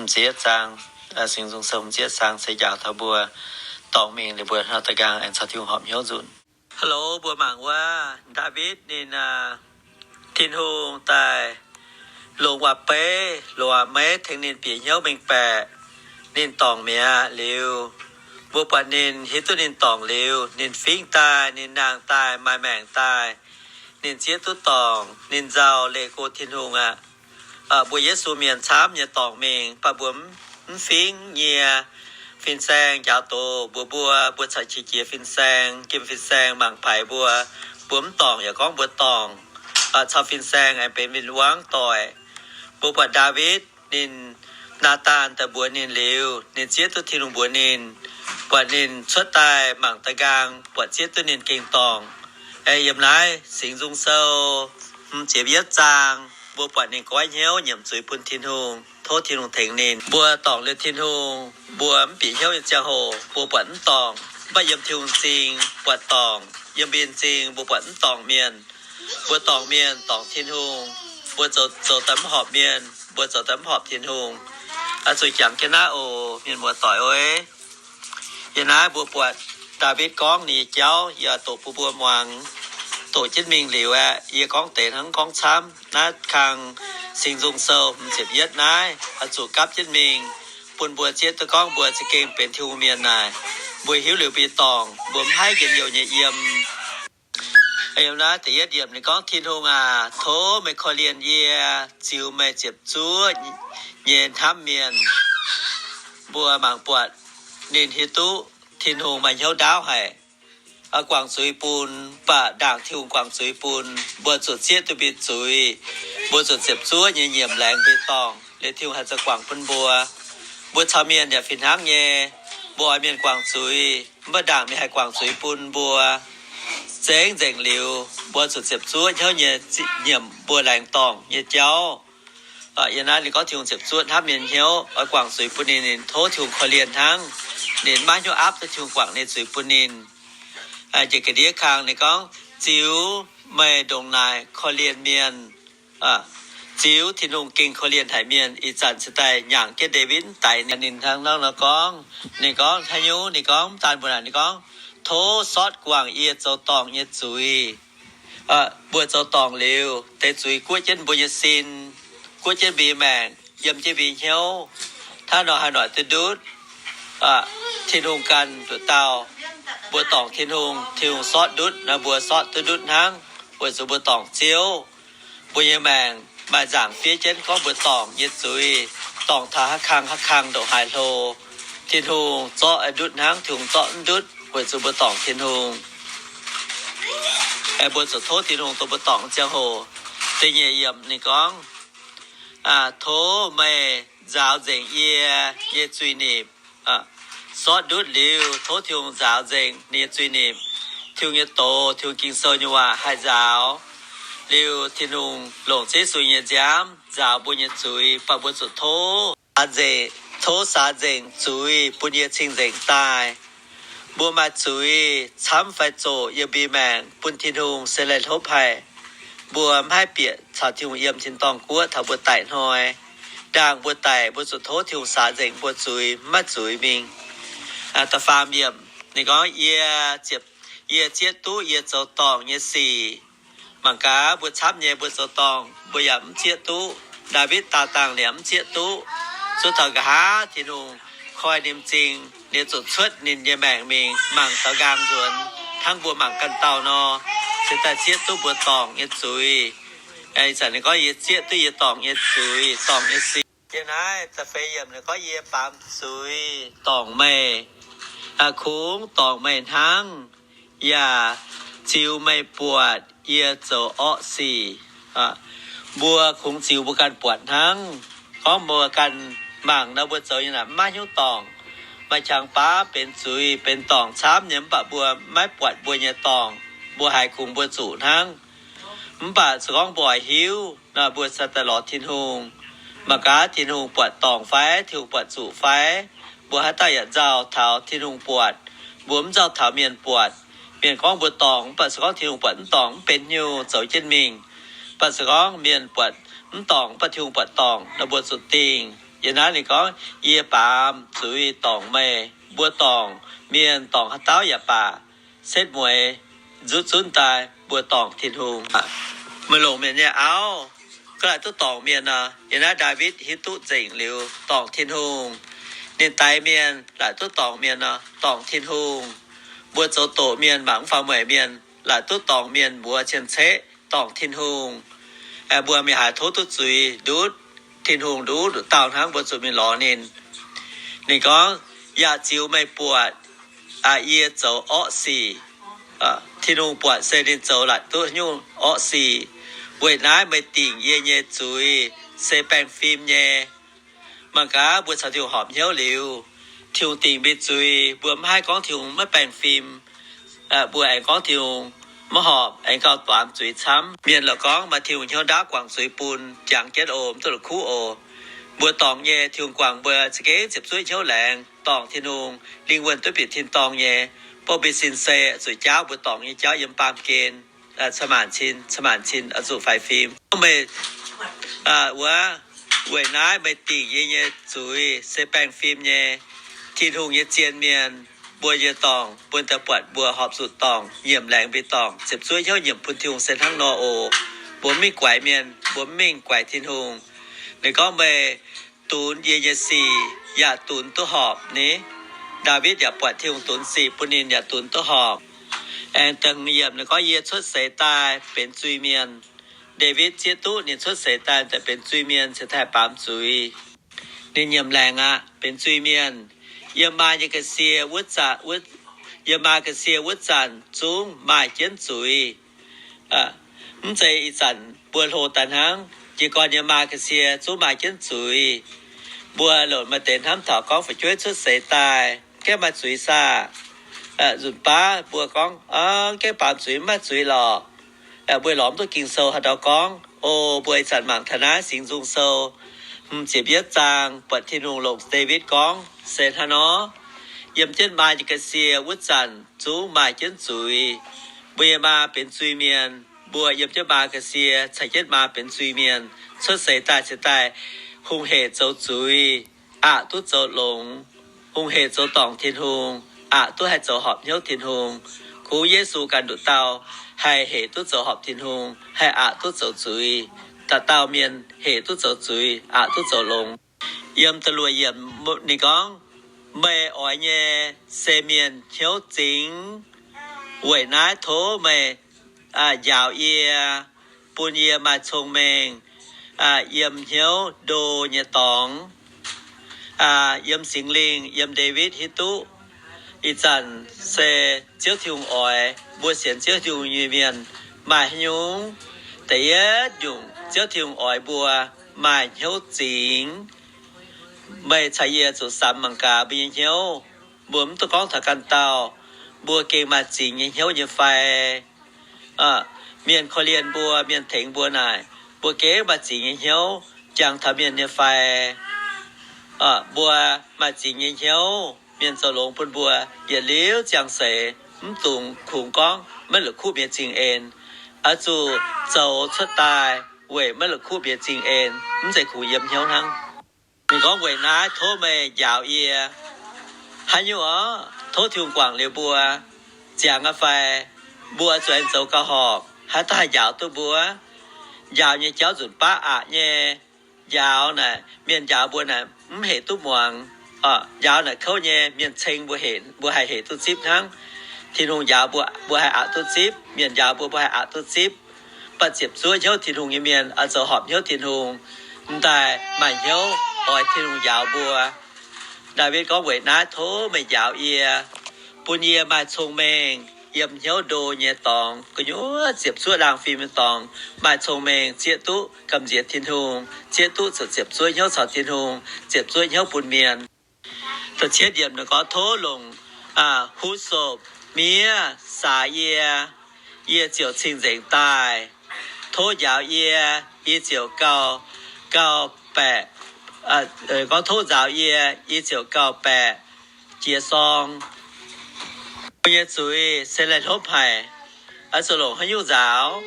hmz ziepc yietv zaang, Singx Nzung Sou hmz ziepc yietv zaang se njaaux taux mbuo dorngc mingh liuz mbuo hnoi da'nqaang aengx caux Tin-Hungh horpc hnyouv nzunc. Hello, mbuo mangc wuov Ndaawitv ninh Tin-Hungh daaih longc waac-beiv, longc waac-meiv tengx ninh bieqc hnyouv mengh baeqc. Ninh dorngc mi'aqv liuz, mbuo buatc ninh, hiuv duqv ninh dorngc liuz, ninh fingv daaih, ninh nangh daaih, maaih maengc daaih, ninh zieqv duqv dorngc, ninh nzauh leih go Tin-Hungh aqv. Mbuo Yesu mienh camv nyei dorngc mingh, mv baac mbuo mv fingv nyie. Fin-saeng njaaux doz mbuox mbuo, mbuo caux qiex jiez fin-saeng, jiem fin-saeng mangc paaix mbuo. Mbuo mv dorngc yaac gorngv mbuo dorngc, caux fin-saeng aengx benx win-wangv doic. Mbuo buatc Ndaawitv ninh, Naadaan daaih mbuox ninh liuz, ninh zieqv duqv Tin-Hungh mbuox ninh, buatc ninh cuotv daaih mangc da'nqaang, buatc zieqv duqv ninh gengh dorngc. Yiem naaiv Singx Nzung Sou hmz ziepc yietv zaang, mbuo buatc ninh goiv hnyouv nyiemc zuiz bun Tin-Hungh, tov Tin-Hungh tengx ninh. Mbuo dorngc liuz Tin-Hungh, mbuo mv bieqc hnyouv nyei ziangh hoc mbuo buatc mv dorngc, mv baac yiem Tin-Hungh m'zing buatc dorngc, yiem mbuo nyei m'zing mbuo buatc mv dorngc mienh. Mbuo dorngc mienh dorngc Tin-Hungh, mbuo zoux, zoux daaih mv horpc mienh, mbuo zoux daaih mv horpc Tin-Hungh. Zuqc jangx jienv naaiv oc, mienh muoz-doic oc. Yiem naaiv mbuo buatc Ndaawitv gorngv ninh nyei jauv, yie doqc bun mbuo muangx. Doqc jienv mingh liuz aeqv, yie gorngv deix hnangv gorngv camv. Naaiv kang Singx Nzung Sou hmz ziepc yietv naaiv, zuqc gapv jienv mingh bun mbuo zieqv duqv gorngv mbuo za'gengh benx Tin-Hungh mienh naaic. Mbuo hiuv liuz mbuo nyei dorngc, mbuo mv haih njien-youh nyei yiem. Yiem naaiv da'yietv yiemc ninh gorngv, Tin-Hungh aac, tov meih korv-lienh yie, ziux meih ziepc zuoqv nyei hnamv mienh. Mbuo mangc buatc ninh hiuv duqv Tin-Hungh maaih hnyouv ndaauv haic, guangc zuiz bun, mv baac ndaangc Tin-Hungh guangc zuiz bun, mbuo zuqc zieqv duqv mbuo nyei zuiz. Mbuo zuqc ziepc zuoqv nyei nyiemc laengz mbuo nyei dorngc, liuz Tin-Hungh haih zoux guangc bun mbuo. Mbuo caux mienh yaac fih hnangv nyei. Mbuo oix mienh guangc zuiz, mv baac ndaangc mienh haih guangc zuiz bun mbuo. Zengv nzengc liuz, mbuo zuqc ziepc zuoqv hnyouv nyei nyiemc mbuo laengz dorngc nyei jauv. Yiem naaiv ninh gorngv Tin-Hungh ziepc zuoqv hnamv mienh hnyouv, oix guangc zuiz bun ninh, ninh tov Tin-Hungh korv-lienh hnangv. Ninh maiv hnyouv aapv duqv Tin-Hungh guangc ninh zuiz bun ninh. Njiec ga'ndiev kang ninh gorngv, ziux meih ndongc naaic korv-lienh mienh, ziux Tin-Hungh gengh korv-lienh haic mienh. Ih zanc cingx daaih nyaangc jienv Ndaawitv daix ninh hnangv nor gorngv. Ninh gorngv haaix nyungc? Ninh gorngv mv daan mbuo naaic, ninh gorngv, tov sortv guangc yie zoux dorngc nyei zuiz. Mbuo zoux dorngc liuz, deix zuiz guoqv jienv mbuo nyei sin, guoqv jienv mbuo nyei maengc, yiem jienv mbuo nyei hnyouv. Hnangv nor haaix noic duqv ndutv? Tin-Hungh ganh nduqc dauh. Mbuo dorngc Tin-Hungh, Tin-Hungh sortv ndutv nor, mbuo sortv duqv ndutv hnangv, weic zuqc mbuo dorngc Ziouv. Mbuo nyei maengc maaih nzaangc fiev jienv gorngv mbuo dorngc nyei zuiz, dorngc taux haaix kang haaix kang ndongc haaix hlo. Tin-Hungh zorqv ndutv hnangv, Tin-Hungh zorqv ndutv, weic zuqc mbuo dorngc Tin-Hungh. Mbuo zuqc tov Tin-Hungh dongh mbuo dorngc ziangh hoc. Da'nyeic yiemc ninh gorngv, tov meih nzaaux nzengc yie nyei zuiz-nipc. Sortv ndutv liuz, tov Tin-Hungh nzaaux nzengc ninh nyei zuiz-nipc. Tin-Hungh nyei doz, Tin-Hungh Ging-Sou nyei waac haih nzaaux. Liuz Tin-Hungh longc Yesu nyei nziaamv nzaaux mbuo nyei zuiz, baac mbuo zuqc tov saax nzengc, tov saax nzengc zuiz bun yie cing-nzengc daaih. Mbuo maaih zuiz camv fai zoqc yiem mbuo maengc bun Tin-Hungh se laih hlopv haic. Mbuo mv haih bieqc caux Tin-Hungh yiem tin-dorngh guoqv taux mbuo daic hnoi. Ndaangc mbuo daic, mbuo zuqc tov Tin-Hungh saax nzengc mbuo zuiz, mv maaih zuiz mingh. Da'faam yiemc ninh gorngv, yie ziepc, yie zieqv duqv yie zoux dorngc nyei sic. Mangc gaax, mbuo camv nyei, mbuo zoux dorngc mbuo yaac mv zieqv duqv. Ndaawitv daauh dangh liemh mv zieqv duqv. Zuov taux nqa'haav Tin-Hungh koi ninh m'zing, ninh zuqc cuotv ninh nyei maengc mingh mangc daaux nqaang nzuonx, hnangv mbuo mangc ganh dauh nor, cingx daaih zieqv duqv mbuo dorngc nyei zuiz. Ih zanc ninh gorngv, yie zieqv duqv yie dorngc nyei zuiz, dorngc nyei sic. Yiem naaiv da'feix yiemc ninh gorngv, yie baamz zuiz dorngc meih, kungx dorngc meih hnangv, yaac ziux meih buatc yie zoux orqv sic. Mbuo kungx ziux mbuo ganh buatc hnangv. Gorngv mbuo ganh mangc nor, mbuo zoux nyei naaic maiv hnyouv dorngc. Maaih qangx baav benx zuiz benx dorngc camv nyei, mv baac mbuo maiv buatc mbuo nyei dorngc. Mbuo haiz kungx mbuo zuqc hnangv. Mv baac se gorngv mbuo oix hiuv nor, mbuo cingx daaih lorz Tin-Hungh. Mangc gaax Tin-Hungh buatc dorngc fai, Tin-Hungh buatc zuqc fai. Mbuo haaix dauh yaac nzauh taux Tin-Hungh buatc. Mbuo mv nzauh taux mienh buatc. Mienh gorngv mbuo dorngc, mv baac se gorngv Tin-Hungh buatc mv dorngc, mv benx hnyouv, zoux jienv mingh. Mv baac se gorngv mienh buatc mv dorngc, mv baac Tin-Hungh buatc dorngc nor, mbuo zuqc dingh. Yiem naaiv ninh gorngv, yie baamz zuiz dorngc meih. Mbuo dorngc mienh dorngc haaix dauh yaac baac, setv mueiz nzuqc zunv daaih mbuo dorngc Tin-Hungh. Meih longc mienh nyei auv, ga'laaic duqv dorngc mienh nor. Yiem naaiv Ndaawitv hiuv duqv nzengc liuz dorngc Tin-Hungh. Ninh daix mienh laaic duqv dorngc mienh nor, dorngc Tin-Hungh. Mbuo zoux doqc mienh mangc mv faaux mueic mienh laaic duqv dorngc mienh mbuox cien-ceqv dorngc Tin-Hungh. Mbuo mingh haaix tov duqv zuiz ndutv, Tin-Hungh nduqc nduqc dauh hnangv, mbuo zuqc mingh lorz ninh. Ninh gorngv, yaac ziux meih buatc yie zoux orqv sic. Tin-Hungh buatc se ninh zoux laaic duqv nyungc orqv sic. Weic naaiv meih dingc yie nyei zuiz se baengh fim nyei. Mangc gaax mbuo caux Tin-Hungh horpc hnyouv liuz, Tin-Hungh dingc mbuo zuiz, mbuo mv haih gorngv Tin-Hungh maiv baengh fim. Mbuo aengx gorngv Tin-Hungh maiv horpc, aengx gauh baamz zuiz camv. Mienh lorqc gorngv maaih Tin-Hungh hnyouv ndaauv guangc zuiz bun, jangx jienv oc, mv duqv la'kuqv oc. Mbuo dorngc nyei, Tin-Hungh guangc mbuo za'gengh ziepc zuoqv hnyouv laengz dorngc Tin-Hungh, lingh wuonh duqv bieqc tin-dorngh nyei. Bov mbuo sin se zuqc jaauv mbuo dorngc nyei jauv yiem baamh gen, ca'maanc cin, ca'maanc cin oix zuqc faix fim. Meih, wuov, weic naaiv meih dingc yie nyei zuiz se baengh fim nyei. Tin-Hungh nyei zien mienh, mbuo nyei dorngc, mbuo daaih buatc mbuo horpc zuqc dorngc, nyiemc laengz mbuo dorngc, ziepc zuoqv hnyouv nyiemc bun Tin-Hungh se hnangv nor oc. Mbuo mv mingh guaix mienh, mbuo mv mingh guaix Tin-Hungh. Ninh gorngv meih dunx yie nyei sic yaac dunx duqv horpc ni. Ndaawitv yaac buatc Tin-Hungh dunx sic bun ninh yaac dunx duqv horpc. Aengx da'hmz yiemc ninh gorngv, yie cuotv seix daaih benx zuiz-mienh. Ndaawitv zieqv duqv ninh cuotv seix daaih daaih benx zuiz-mienh cingx daaih baamz zuiz. Ninh nyiemc laengz aqv, benx zuiz-mienh. Yiem maa nyei ga'sie wuov zanc, yiem maa ga'sie wuov zanc zungv maaih jienv zuiz. Mv zeiz ih zanc mbuo hlo daaih hnangv. Jiez gorn yiem maa ga'sie zungv maaih jienv zuiz. Mbuo longc maaih deix hnamv taux gorngv fu'jueiv cuotv seix daaih gaengh maaih zuiz saah? Nzunc baav mbuo gorngv, gaengh baamz zuiz, mv maaih zuiz lorqc. Mbuo lorz mv duqv Ging-Sou haaix dauh gorngv. O mbuo ih zanc mangc taux naaiv Singx Nzung Sou hmz ziepc yietv zaang, buatc Tin-Hungh longc Ndaawitv gorngv se hnangv nor, yiem jienv maa nyei ga'sie wuov zanc zungv maaih jienv zuiz. Mbuo nyei maa benx zuiz-mienh, mbuo yiem jienv maa ga'sie caux jienv maa benx zuiz-mienh, cuotv seix daaih cingx daaih hungh hec zoux zuiz, aqc duqv zoux longx, hungh hec zoux dorngc Tin-Hungh, aqc duqv haih zoux horpc hnyouv Tin-Hungh. Kungx Yesu ganh nduqc dauh haih hec duqv zoux horpc Tin-Hungh, haih aqc duqv zoux zuiz. Dauh dauh mienh hec duqv zoux zuiz, aqc duqv zoux longx. Yiem da'luoqc yiemc ninh gorngv, meih oix nyei se mienh hnyouv zingx. Weic naaiv tov meih njaaux yie, bun yie maaih cong-mengh yiem hnyouv ndo nyei dorngx. Yiem Singx Lingh, yiem Ndaawitv hiuv duqv ih zanc se Ziouv Tin-Hungh oix mbuo sienx Ziouv Tin-Hungh nyei mienh maaih haaix nyungc. Da'yietv nyungc, Ziouv Tin-Hungh oix mbuo maaih hnyouv zingx. Meih caux yie zuqc samx mangc gaax mbuo nyei hnyouv. Mbuo mv duqv gorngv taux ganh dauh, mbuo gengh maaih zingx nyei hnyouv nyei fai? Mienh korv-lienh mbuo, mienh tengx mbuo naaic, mbuo gengh maaih zingx nyei hnyouv jangx taux mienh nyei fai? Mbuo maaih zingx nyei hnyouv, mienh zoux longx bun mbuo, yietc liuz ziangh seix mv dungx kungx gorngv maiv la'kuqv mienh zingh en. Oix zuqc zoux cuotv daaih weic maiv la'kuqv mienh zingh en, mv zeiz kungx yiem hnyouv hnangv. Ninh gorngv, weic naaiv tov meih njaaux yie. Haaix nyungc oc? Tov Tin-Hungh guangc liuz mbuo ziangx aqv fai? Mbuo zuqc aengx zoux gauh horpc, haaix dauh haih njaaux duqv mbuo? Njaaux nyei jauv nzunc baav aqc nyei. Njaaux naaic, mienh njaaux mbuo naaic mv hec duqv muangx. Njaaux naaic kouv nyei, mienh ceng mbuo, mbuo haih hec duqv zipv hnangv. Tin-Hungh njaaux mbuo, mbuo haih aqc duqv zipv. Mienh njaaux mbuo, mbuo haih aqc duqv zipv. Mv baac ziepc zuoqv hnyouv Tin-Hungh nyei mienh oix zoux horpc hnyouv Tin-Hungh, m'daaih maaih hnyouv oix Tin-Hungh njaaux mbuo. Ndaawitv gorngv, weic naaiv tov meih njaaux yie, bun yie maaih cong-mengh yiem hnyouv ndo nyei dorngx, gu'nyuoz ziepc zuoqv laangh fim nyei dorngx, maaih cong-mengh zieqv duqv gamh nziex Tin-Hungh, zieqv duqv zoux ziepc zuoqv hnyouv caux Tin-Hungh, ziepc zuoqv hnyouv bun mienh. Da'cietv yiemc ninh gorngv, tov longc huv sopc miev saax yie, yie ziouc cing-nzengc daaih. Tov njaaux yie, yie ziouc gauh, gauh baeqc, gorngv, tov nzaaux yie, yie ziouc gauh baeqc jiez sorng. Mbuo nyei zuiz se laih hlopv haic, oix zuqc longc haaix nyungc nzaaux?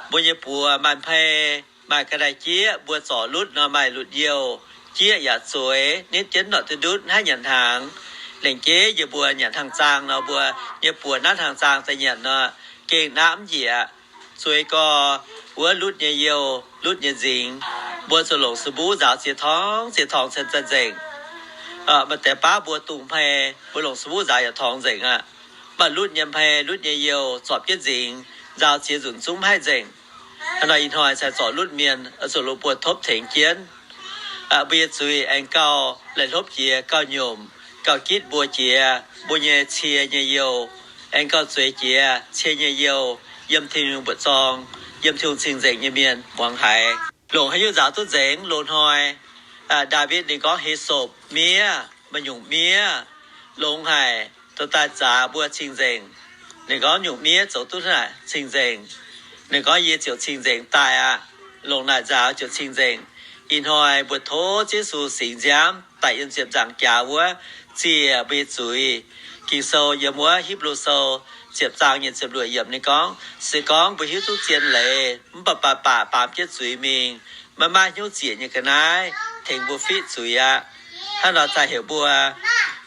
Mbuo nyei buoz maaih hmei, maaih ga'naaiv-jieqv, mbuo zorc lutv nor maaih lutv youh, jieqv yaac zueiz, nitv jienv nor duqv ndutv, haih nyanc hnaangx. Lengc jeiv yie mbuo nyanc hnaangx-zaang nor, mbuo nyei buoz naaiv hnaangx-zaang daaih nyanc nor, gengh naaiv mv njiec. Zueiz gorx wuov lutv nyei youh, lutv nyei nzingx, mbuo zuqc longc su mbuv nzaaux ziex torngx, ziex torngx cen zai nzengc. Maaih deix baav mbuo dungz hmei, mbuo longc su mbuv nzaaux yaac torngx nzengc aqv. Maaih lutv nyei hmei, lutv nyei youh, zorpc jienv nzingx, nzaaux ziex nzunc zungv mv haih nzengc. Hnangv nor ih hnoi cingx zorc lutv mienh, zuqc longc buoz-topv tengx jienv. Mbuo nyei zuiz aengx gauh laih hlopv jiex, gauh nyomc, gauh gitv mbuo jiex mbuo nyei cie nyei youh, aengx gauh zueiz jiex cie nyei youh yiem Tin-Hungh mbuoqc zorng, yiem Tin-Hungh cing-nzengc nyei mienh muangx haiz. Longc haaix nyungc nzaaux duqv nzengc? Loz-hnoi Ndaawitv ninh gorngv hisopv miev, maaih nyungc miev, longx haic, dorh daaih zaax mbuo cing-nzengc. Ninh gorngv nyungc miev zoux duqv naaic cing-nzengc. Ninh gorngv yie ziouc cing-nzengc daaih aqv. Longc naaic nzaaux ziouc cing-nzengc. Ih hnoi mbuo tov Yesu singx nziaamv daaih yiem ziepc nzaangc jaax wuov ziec mbuo nyei zuiz. Ging-Sou yiem wuov Hipv^lu Sou ziepc zaang nyei ziepc luoqc yiemc ninh gorngv, se gorngv mbuo hiuv duqv zien leiz mv baac baac baac baamz jienv zuiz mingh, maiv maaih hnyouv ziec nyei ga'naaiv tengx mbuo fiqv zuiz aqv. Hnangv nor zai heuc mbuo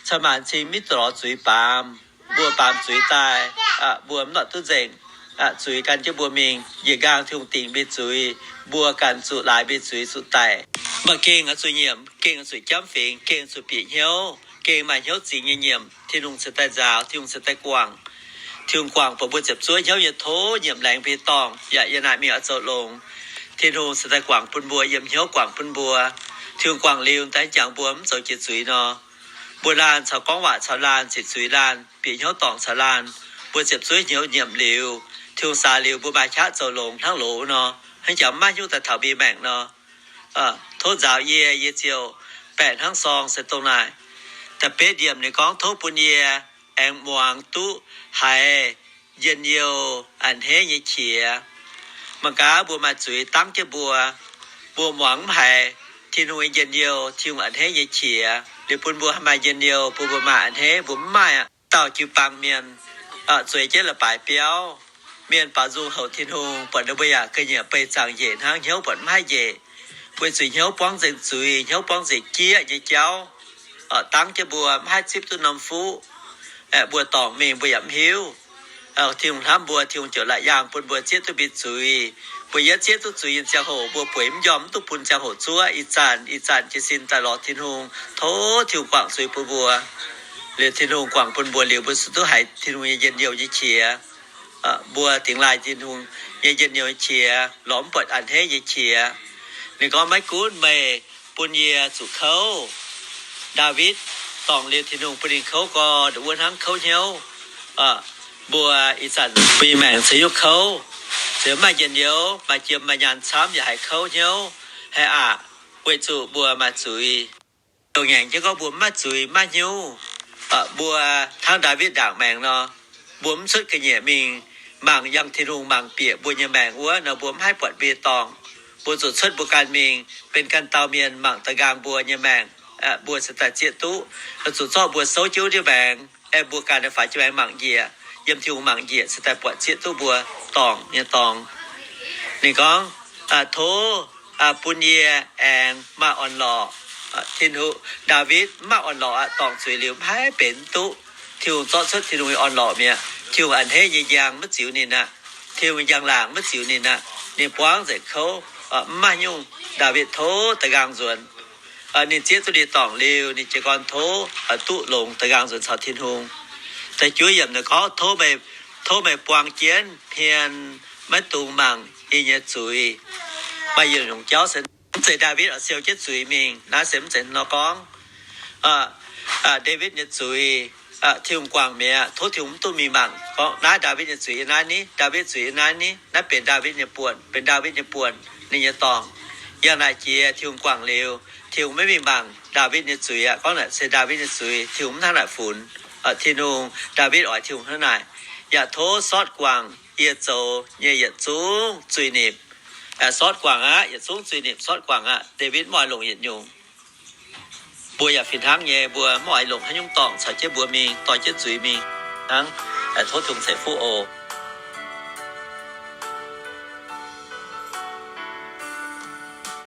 cin-maanc cing maiv duqv lorz zuiz baamz. Mbuo baamz zuiz daaih, mbuo mv nor duqv nzengc. Zuiz gan jienv mbuo mingh, yietc nqaang Tin-Hungh dingc mbuo zuiz, mbuo ganh zuqc laaix mbuo zuiz zuqc daic. Mv baac gengh oix zuqc nyiemc, gengh oix zuqc jamv fingx, gengh zuqc bieqc hnyouv, gengh maaih hnyouv zingx nyei nyiemc, Tin-Hungh cingx daaih nzaaux, Tin-Hungh cingx daaih guangc. Tin-Hungh guangc bun mbuo ziepc zuoqv hnyouv nyei tov nyiemc laengz mbuo nyei dorngc, yaac yiem naaic mingh oix zoux longx. Tin-Hungh cingx daaih guangc bun mbuo, yiem hnyouv guangc bun mbuo. Tin-Hungh guangc liuz daaih jangx mbuo mv zoux jiex zuiz nor. Mbuo laanh caux gorngv waac caux laanh, ziqc zuiz laanh, bieqc hnyouv dorngc caux laanh, mbuo ziepc zuoqv hnyouv nyiemc liuz, Tin-Hungh saax liuz mbuo maaih qaqv zoux longx hnangv loz nor, hnangv jangx maiv nyungc daaih taux mbuo maengc nor. Tov nzaaux yie, yie ziouc baeqc hnangv sorng se dongh naaic. Da'betv yiemc ninh gorngv, tov bun yie aengx muangx duqv haiz njien-youh a'hneiv nyei qiex. Mangc gaax mbuo maaih zuiz dangv jienv mbuo, mbuo muangx mv haiz Tin-Hungh nyei njien-youh, Tin-Hungh a'hneiv nyei qiex, liuz bun mbuo maaih njien-youh, bun mbuo maaih a'hneiv, mbuo mv maaih aqv. Dauh jiu-baang mienh zueiz jienv la'baaix biauv, mienh baaux nzung houc Tin-Hungh, buatc ninh mbuo yaac ga'nyiec beih zaangc njiec hnangv, hnyouv buatc mv haih njiec. Weic zuqc hnyouv buangv nzengc zuiz, hnyouv buangv nzengc jieqv nyei jauv, dangv jienv mbuo mv haih zipv duqv norm fuqv. Mbuo dorngc mingh mbuo yaac mv hiuv. Tin-Hungh hnamv mbuo, Tin-Hungh ziouc la'yaangh bun mbuo zieqv duqv mbuo zuiz. Mbuo yietv zieqv duqv zuiz nyei ziangh hoc, mbuo bueix mv njormh mv duqv bun ziangh hoc zuov, ih zanc ih zanc jiez sin daaih lorz Tin-Hungh, tov Tin-Hungh guangc zuiz bun mbuo. Liuz Tin-Hungh guangc bun mbuo liuz, mbuo zuqc duqv haiz Tin-Hungh nyei njien-youh nyei qiex. Mbuo dingx laaih Tin-Hungh nyei njien-youh nyei qiex, lorz mv buatc a'hneiv nyei qiex. Ninh gorngv, maiv gunv meih bun yie zuqc kouv. Ndaawitv dorngc liuz Tin-Hungh bun ninh kouv gorx, wuov hnangv kouv hnyouv. Mbuo ih zanc bun yie maengc ceix nyungc kouv, ceix maaih njien-youh, maaih jiem maaih nyaanh camv yaac haiz kouv hnyouv, haiz aqc, weic zuqc mbuo maaih zuiz. Dongh ngaengc jienv gorngv mbuo mv maaih zuiz, mv maaih hnyouv, mbuo hnangv Ndaawitv ndaangc maengc nor, mbuo mv cuotv ga'nyiec mingh mangc yangh Tin-Hungh mangc bieqc mbuo nyei maengc wuov nor, mbuo mv haih buatc mbuo nyei dorngc. Mbuo zuqc cuotv mbuo ganh mingh benx ganh dauh mienh mangc da'nqaang mbuo nyei maengc, mbuo cingx daaih zieqv duqv. Zuqc zorqv mbuo souv jienv wuov ndiev maengx, aengx mbuo ganh faaux jienv maengx mangc njiec, yiem Tin-Hungh mangc njiec, cingx daaih buatc zieqv duqv mbuo dorngc nyei dorngx. Ninh gorngv, tov bun yie aengx maaih orn-lorqc. Tin-Hungh, Ndaawitv mv maaih orn-lorqc aqv, dorngc zuiz liuz mv haih benx duqv. Tin-Hungh zorqv cuotv Tin-Hungh nyei orn-lorqc mi'aqv. Tin-Hungh a'hneiv nyei njang maiv ziux ninh aqv. Tin-Hungh njang-laangc maiv ziux ninh aqv. Ninh buangv nzengc kouv, mv maaih nyungc. Ndaawitv tov da'nqaang nzuonx. Ninh zieqv duqv ninh dorngc liuz, ninh jiez gorn tov duqv longx da'nqaang nzuonx caux Tin-Hungh. Da'juov yiemc naaic gorngv, tov meih, tov meih buang jienv hmien, maiv dungx mangc yie nyei zuiz. Maaih yietc nyungc jauv se mv zeiz Ndaawitv oix siou jienv zuiz mingh. Naaiv se mv zeiz nor gorngv. Ndaawitv nyei zuiz, Tin-Hungh guangc mi'aqv. Tov Tin-Hungh mv duqv mingh mangc gorngv naaiv Ndaawitv nyei zuiz yiem naaiv ni, Ndaawitv zuiz yiem naaiv ni, naaiv benx Ndaawitv nyei buonc, benx Ndaawitv nyei buonc, ninh nyei dorngc. Yangh naaic jiex Tin-Hungh guangc liuz, Tin-Hungh maiv mingh mangc Ndaawitv nyei zuiz aqv. Gorngv naaic se Ndaawitv nyei zuiz, Tin-Hungh mv hnangv naaic funx. Tin-Hungh, Ndaawitv oix Tin-Hungh hnangv naaic. Yaac tov sortv guangc yie zoux nyei yietc zungv zuiz-nipc. Sortv guangc aqv, yietc zungv zuiz-nipc sortv guangc aqv. Ndaawitv mv oix longc yietc nyungc. Mbuo yaac fih hnangv nyei, mbuo mv oix longc haaix nyungc dorngc caux jienv mbuo mingh, dorh jienv zuiz mingh hnangv. Tov Tin-Hungh ceix fuqv oc.